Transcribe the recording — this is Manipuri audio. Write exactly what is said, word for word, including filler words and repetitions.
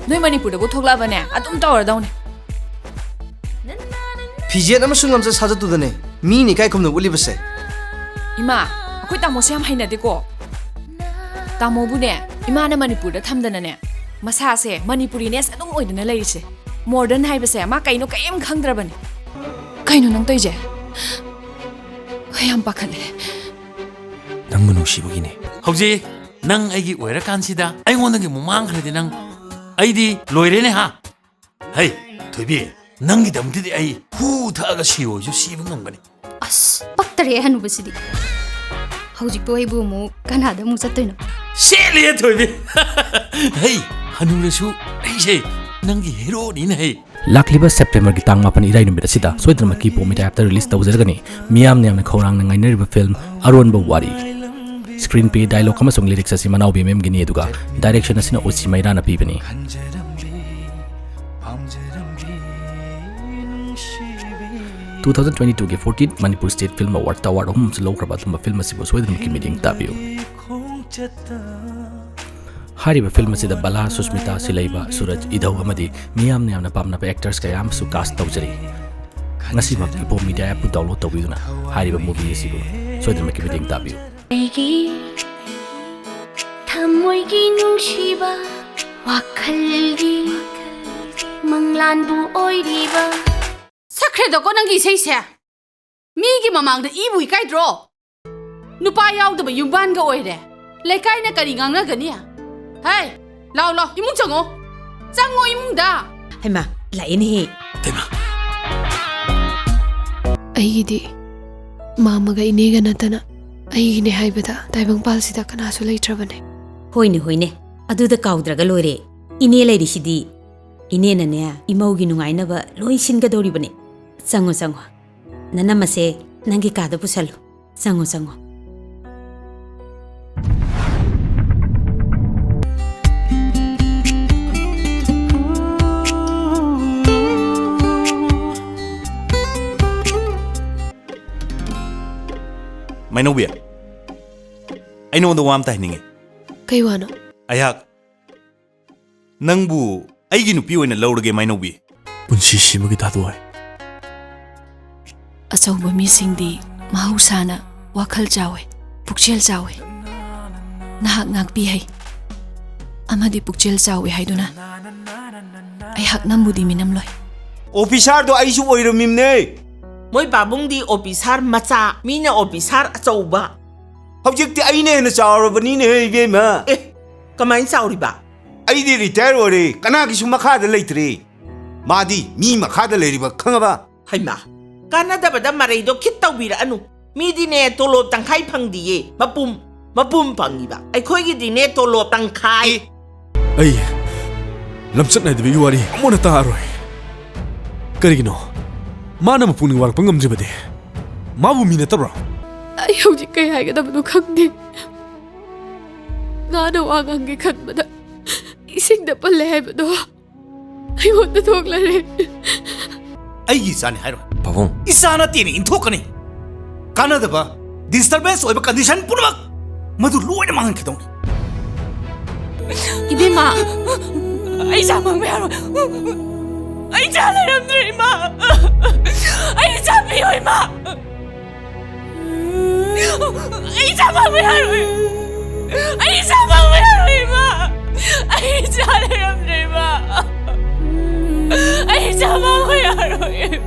ꯅꯣꯏ ꯃꯅꯤꯄꯨꯔꯗꯕꯨ ꯊꯣꯛꯂꯛꯑꯕꯅꯦ, ꯑꯗꯨꯝ ꯇꯧꯔꯗꯧꯅꯦ꯫ ꯐꯤꯖꯦꯠ ꯑꯃꯁꯨꯡ ꯂꯝꯆꯠ ꯁꯥꯖꯠꯇꯨꯗꯅꯦ ꯃꯤꯅ ꯏꯀꯥꯏ ꯈꯨꯝꯅꯕ ꯎꯠꯂꯤꯕꯁꯦ꯫ ꯏꯃꯥ, ꯑꯩꯈꯣꯏ ꯇꯥꯃꯣꯁꯦ ꯌꯥꯝ ꯍꯩꯅꯗꯦꯀꯣ꯫ ꯇꯥꯃꯣꯕꯨꯅꯦ, ꯏꯃꯥꯅ ꯃꯅꯤꯄꯨꯔꯗ ꯊꯝꯗꯅꯅꯦ, ꯃꯁꯥꯁꯦ ꯃꯅꯤꯄꯨꯔꯤꯅꯦꯁ ꯑꯗꯨꯝ ꯑꯣꯏꯗꯅ ꯂꯩꯔꯤꯁꯦ꯫ ꯃꯣꯗꯔꯟ ꯍꯥꯏꯕꯁꯦ ꯃꯥ ꯀꯩꯅꯣ ꯀꯔꯤꯝ ꯈꯪꯗ꯭ꯔꯕꯅꯦ꯫ ꯀꯩꯅꯣ ꯅꯪ ꯇꯧꯔꯤꯁꯦ? ꯑꯩ ꯌꯥꯝ ꯄꯥꯈꯠꯂꯦ꯫ ꯅꯪꯕꯨ ꯅꯨꯡꯁꯤꯕꯒꯤꯅꯦ꯫ ꯍꯧꯖꯤꯛ ꯅꯪ ꯑꯩꯒꯤ ꯑꯣꯏꯔꯀꯥꯟꯁꯤꯗ ꯑꯩꯉꯣꯟꯗꯒꯤ ꯑꯃꯨꯛ ꯃꯥꯡꯈ꯭ꯔꯗꯤ ꯅꯪ, ꯑꯩꯗꯤ ꯂꯣꯏꯔꯦꯅꯦ ꯍꯥ꯫ ꯍꯩ, ꯊꯣꯏꯕꯤ, ꯅꯪꯒꯤꯗꯃꯛꯇꯗꯤ ꯑꯩ ꯍꯨ ꯊꯛꯑꯒ ꯁꯤꯌꯣꯁꯨ ꯁꯤꯕ ꯉꯝꯒꯅꯤ꯫ ꯑꯁ, ꯄꯛꯇꯔꯦ ꯍꯅꯨꯕꯁꯤꯗꯤ꯫ ꯍꯧꯖꯤꯛꯄꯨ ꯑꯩꯕꯨ ꯑꯃꯨꯛ ꯀꯅꯥꯗ ꯑꯃꯨꯛ ꯆꯠꯇꯣꯏꯅꯣ? ꯁꯦꯠꯂꯦ ꯊꯣꯏꯕꯤ꯫ ꯍꯩ, ꯍꯅꯨꯔꯁꯨ ꯑꯩꯁꯦ ꯅꯪꯒꯤ ꯍꯦꯔꯣꯅꯤꯅ ꯍꯩ꯫ ꯂꯥꯛꯂꯤꯕ ꯁꯦꯞꯇꯦꯝꯕꯔꯒꯤ ꯇꯥꯡ ꯃꯥꯄꯟ ꯏꯔꯥꯏ ꯅꯨꯃꯤꯠ ꯑꯁꯤꯗ ꯁꯣꯏꯗꯅꯃꯛꯀꯤ ꯄꯣꯝ ꯃꯤꯗꯥꯏ ꯑꯦꯞꯇ ꯔꯤꯂꯤꯁ ꯇꯧꯖꯔꯒꯅꯤ꯫ ꯃꯤꯌꯥꯝꯅ ꯌꯥꯝꯅ ꯈꯧꯔꯥꯡꯅ ꯉꯥꯏꯅꯔꯤꯕ ꯐꯤꯜꯝ ꯑꯔꯣꯟꯕ ꯋꯥꯔꯤ꯫ ꯁ꯭ꯀ꯭ꯔꯤꯟ ꯄ꯭ꯂꯦ, ꯗꯥꯏꯂꯣꯒ ꯑꯃꯁꯨꯡ ꯂꯤꯔꯤꯛꯁ ꯑꯁꯤ ꯃꯅꯥꯎꯕꯤ ꯃꯦꯝꯒꯤꯅꯤ, ꯑꯗꯨꯒ ꯗꯥꯏꯔꯦꯛꯁꯟ ꯑꯁꯤꯅ ꯑꯣꯆꯤ ꯃꯩꯔꯥꯅ ꯄꯤꯕꯅꯤ꯫ ꯇꯨ ꯊꯥꯎꯖꯟ ꯇ꯭ꯋꯦꯟꯇꯤ ꯇꯨꯒꯤ ꯐꯣꯔꯇꯤꯟ ꯃꯅꯤꯄꯨꯔ ꯁ꯭ꯇꯦꯠ ꯐꯤꯜꯝ ꯑꯦꯋꯥꯔꯗꯇ ꯑꯦꯋꯥꯔꯗ ꯑꯍꯨꯝ ꯑꯃꯁꯨ ꯂꯧꯈ꯭ꯔꯕ ꯑꯗꯨꯒꯨꯝꯕ ꯐꯤꯜꯝ ꯑꯁꯤꯕꯨ ꯁꯣꯏꯗꯅꯃꯛꯀꯤ ꯃꯤꯠꯌꯦꯡ ꯇꯥꯕꯤꯌꯨ꯫ ꯍꯥꯏꯔꯤꯕ ꯐꯤꯜꯝ ꯑꯁꯤꯗ ꯕꯂꯥ, ꯁꯨꯁꯃꯤꯇꯥ, ꯁꯤꯂꯩꯕ, ꯁꯨꯔꯖ, ꯏꯙꯧ ꯑꯃꯗꯤ ꯃꯤꯌꯥꯝꯅ ꯌꯥꯝꯅ ꯄꯥꯝꯅꯕ ꯑꯦꯛꯇꯔꯁ ꯀꯌꯥ ꯑꯃꯁꯨ ꯀꯥꯁ ꯇꯧꯖꯔꯤ꯫ ꯉꯁꯤꯃꯛ ꯏꯄꯣꯝ ꯃꯤꯗꯤꯌꯥ ꯑꯦꯞꯄꯨ ꯗꯥꯎꯟꯂꯣꯗ ꯇꯧꯕꯤꯗꯨꯅ ꯍꯥꯏꯔꯤꯕ ꯃꯨꯚꯤ ꯑꯁꯤꯕꯨ ꯁꯣꯏꯗꯅꯃꯛꯀꯤ ꯃꯇꯦꯡ ꯇꯥꯕꯤꯌꯨ꯫ ꯑꯩꯒꯤ ꯊꯃꯣꯏꯒꯤ ꯅꯨꯡꯁꯤꯕ, ꯋꯥꯈꯜꯒꯤ ꯃꯪꯂꯥꯟꯕꯨ ꯑꯣꯏꯔꯤꯕ꯫ ꯁꯛꯈ꯭ꯔꯦꯗꯀꯣ ꯅꯪꯒꯤ ꯏꯁꯩꯁꯦ꯫ ꯃꯤꯒꯤ ꯃꯃꯥꯡꯗ ꯏꯕꯨ ꯏꯀꯥꯏꯗ꯭ꯔꯣ? ꯅꯨꯄꯥ ꯌꯥꯎꯗꯕ ꯌꯨꯝꯕꯥꯟꯒ ꯑꯣꯏꯔꯦ꯫ ꯂꯩꯀꯥꯏꯅ ꯀꯔꯤ ꯉꯥꯡꯅꯒꯅꯤ? ꯍꯩ, ꯂꯥꯎ, ꯂꯥꯎ, ꯏꯃꯨꯡ ꯆꯪꯉꯣ꯫ ꯆꯪꯉꯣ ꯏꯃꯨꯡꯗ꯫ ꯍꯩꯃꯥ, ꯂꯥꯛꯑꯦꯅꯦꯍꯦ꯫ ꯍꯩꯃꯥ꯫ ꯑꯩꯒꯤꯗꯤ ꯃꯥꯝꯃꯒ ꯏꯅꯦꯒ ꯅꯠꯇꯅ ꯑꯩꯒꯤꯅꯦ ꯍꯥꯏꯕꯗ ꯇꯥꯏꯕꯪꯄꯥꯜꯁꯤꯗ ꯀꯅꯥꯁꯨ ꯂꯩꯇ꯭ꯔꯕꯅꯦ꯫ ꯍꯣꯏꯅꯦ, ꯍꯣꯏꯅꯦ, ꯑꯗꯨꯗ ꯀꯥꯎꯗ꯭ꯔꯒ ꯂꯣꯏꯔꯦ꯫ ꯏꯅꯦ ꯂꯩꯔꯤꯁꯤꯗꯤ꯫ ꯏꯅꯦꯅꯅꯦ, ꯏꯃꯧꯒꯤ ꯅꯨꯡꯉꯥꯏꯅꯕ ꯂꯣꯏ ꯁꯤꯟꯒꯗꯧꯔꯤꯕꯅꯦ꯫ ꯆꯪꯉꯣ, ꯆꯪꯉꯣ꯫ ꯅꯅꯝꯃꯁꯦ ꯅꯪꯒꯤ ꯀꯥꯗ ꯄꯨꯁꯜꯂꯨ꯫ ꯆꯪꯉꯣ, ꯆꯪꯉꯣ꯫ ꯃꯩꯅꯧꯕꯤ, ꯑꯩ ꯅꯉꯣꯟꯗ ꯋꯥ ꯑꯝꯇ ꯍꯥꯏꯅꯤꯡꯉꯤ꯫ ꯀꯩ ꯋꯥꯅꯣ? ꯑꯩꯍꯥꯛ ꯅꯪꯕꯨ ꯑꯩꯒꯤ ꯅꯨꯄꯤ ꯑꯣꯏꯅ ꯂꯧꯔꯒꯦ, ꯃꯥꯏꯅꯧꯕꯤ꯫ ꯄꯨꯟꯁꯤꯁꯤꯃꯒꯤ ꯊꯥꯗꯣꯛꯑꯣꯏ꯫ ꯑꯆꯧꯕ ꯃꯤꯁꯤꯡꯗꯤ ꯃꯍꯧꯁꯥꯅ ꯋꯥꯈꯜ ꯆꯥꯎꯏ, ꯄꯨꯛꯆꯦꯜ ꯆꯥꯎꯏ꯫ ꯅꯍꯥꯛ ꯉꯥꯛꯄꯤ ꯍꯩ ꯑꯃꯗꯤ ꯄꯨꯛꯆꯦꯜ ꯆꯥꯎꯏ ꯍꯥꯏꯗꯨꯅ ꯑꯩꯍꯥꯛ ꯅꯝꯕꯨꯗꯤ ꯃꯤꯅꯝꯂꯣꯏ꯫ ꯑꯣꯐꯤꯁꯥꯔꯗꯣ ꯑꯩꯁꯨ ꯑꯣꯏꯔꯝꯃꯤꯝꯅꯦ꯫ ꯃꯣꯏ ꯄꯥꯕꯨꯡꯗꯤ ꯑꯣꯐꯤꯁꯥꯔ ꯃꯆꯥ, ꯃꯤꯅ ꯑꯣꯐꯤꯁꯥꯔ ꯑꯆꯧꯕ꯫ ꯍꯧꯖꯤꯛꯇꯤ ꯑꯩꯅ ꯍꯦꯟꯅ ꯆꯥꯎꯔꯕꯅꯤꯅꯦꯍꯦ, ꯏꯕꯦꯝꯃ꯫ ꯑꯦ, ꯀꯃꯥꯏꯅ ꯆꯥꯎꯔꯤꯕ? ꯑꯩꯗꯤ ꯔꯤꯇꯥꯌꯔ ꯑꯣꯏꯔꯦ, ꯀꯅꯥꯒꯤꯁꯨ ꯃꯈꯥꯗ ꯂꯩꯇ꯭ꯔꯦ꯫ ꯃꯥꯗꯤ ꯃꯤ ꯃꯈꯥꯗ ꯂꯩꯔꯤꯕ, ꯈꯪꯉꯕ? ꯍꯩꯃꯥ, ꯀꯥꯟꯅꯗꯕꯗ ꯃꯔꯩꯗꯣ ꯈꯤꯠ ꯇꯧꯕꯤꯔꯛꯑꯅꯨ꯫ ꯃꯤꯗꯤꯅꯦ, ꯇꯣꯂꯣꯞ ꯇꯪꯈꯥꯏ ꯐꯪꯗꯤꯌꯦ, ꯃꯄꯨꯝ, ꯃꯄꯨꯝ ꯐꯪꯉꯤꯕ꯫ ꯑꯩꯈꯣꯏꯒꯤꯗꯤꯅꯦ, ꯇꯣꯂꯣꯞ ꯇꯪꯈꯥꯏ꯫ ꯑꯩ ꯂꯝꯆꯠ ꯅꯥꯏꯗꯕꯒꯤ ꯋꯥꯔꯤ ꯑꯃꯨꯛ ꯍꯟꯅ ꯇꯥꯔꯔꯣꯏ꯫ ꯀꯔꯤꯒꯤꯅꯣ? ꯃꯥꯅ ꯃꯄꯨꯛꯅꯤꯡ ꯋꯥꯔꯛꯄ ꯉꯝꯗ꯭ꯔꯤꯕꯗꯤ? ꯃꯥꯕꯨ ꯃꯤ ꯅꯠꯇꯕ꯭ꯔꯣ? ꯑꯩ ꯍꯧꯖꯤꯛ ꯀꯩ ꯍꯥꯏꯒꯗꯕꯅꯣ ꯈꯪꯗꯦ꯫ ꯉꯥꯅ ꯋꯥ ꯉꯥꯡꯒꯦ ꯈꯟꯕꯗ ꯏꯁꯤꯡꯗ ꯄꯜꯂꯦ ꯍꯥꯏꯕꯗꯣ ꯑꯩꯉꯣꯟꯗ ꯊꯣꯛꯂꯔꯦ꯫ ꯑꯩꯒꯤ ꯏꯆꯥꯅꯤ ꯍꯥꯏꯔꯣꯏ꯫ ꯄꯥꯕꯨꯡ꯫ ꯏꯆꯥ ꯅꯠꯇꯦꯅ ꯏꯟꯊꯣꯛꯀꯅꯤ꯫ ꯀꯥꯟꯅꯗꯕ, disturbance ꯑꯣꯏꯕ condition ꯄꯨꯝꯅꯃꯛ ꯃꯗꯨ ꯂꯣꯏꯅ ꯃꯥꯡꯍꯟꯈꯤꯗꯧꯅꯤ꯫ ꯏꯕꯦꯝꯃ! ꯑꯩ ꯏꯆꯥ ꯃꯥꯡꯕ ꯌꯥꯔꯣꯏ꯫ ꯑꯩ ꯏꯆꯥ ꯂꯩꯔꯝꯗ꯭ꯔꯦ, ꯏꯃꯥ! ꯑꯩ ꯏꯆꯥ ꯄꯤꯌꯣ, ꯏꯃꯥ! ꯑꯩ ꯏꯆꯥ ꯃꯥꯡꯕ ꯌꯥꯔꯣꯏ꯫ ꯑꯩ ꯏꯆꯥ ꯃꯥꯡꯕ ꯌꯥꯔꯣꯏ, ꯏꯃꯥ꯫ ꯑꯩ ꯏꯆꯥ ꯂꯩꯔꯝꯗ꯭ꯔꯦ, ꯏꯃꯥ꯫ ꯑꯩ ꯏꯆꯥ ꯃꯥꯡꯕ ꯌꯥꯔꯣꯏ꯫